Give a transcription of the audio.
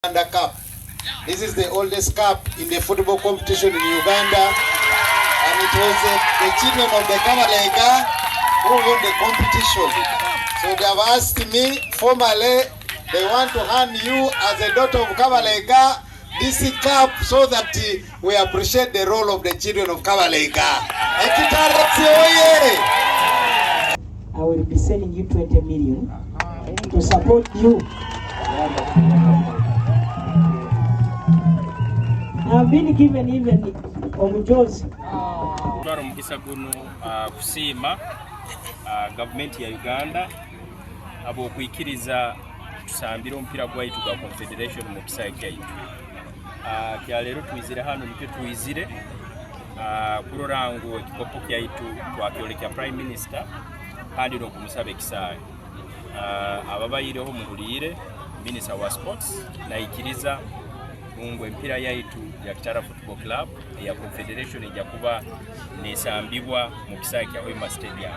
Uganda Cup. This is the oldest cup in the football competition in Uganda and it was the, the children of the Kabalega who won the competition. So they have asked me formally, they want to hand you as a daughter of Kabalega this cup so that eh, we appreciate the role of the children of Kabalega. Ekitaretse oye! I will be sending you 20 million to support you. I've been given even omujozi. Twara omugisa gunu ah, kusiima ah, gavumenti ya Uganda habw'okwikiriza tusambire omupiira gwaitu gwa Confederation omu kisaayi kyaitu. Ah, Kyaleero twizire hanu nikyo twizire ah, kurora ngu ekikopo kyaitu twakyolekya Prime Minister kandi n'okumusaba ekisaayi. Ah, Ababaireho muhuliire Minisita wa Sports naikiriza ngu emipiira yaitu ya Kitara Football Club eya Confederation eija kuba nesambibwa mu kisaayi kya Hoima Stadium.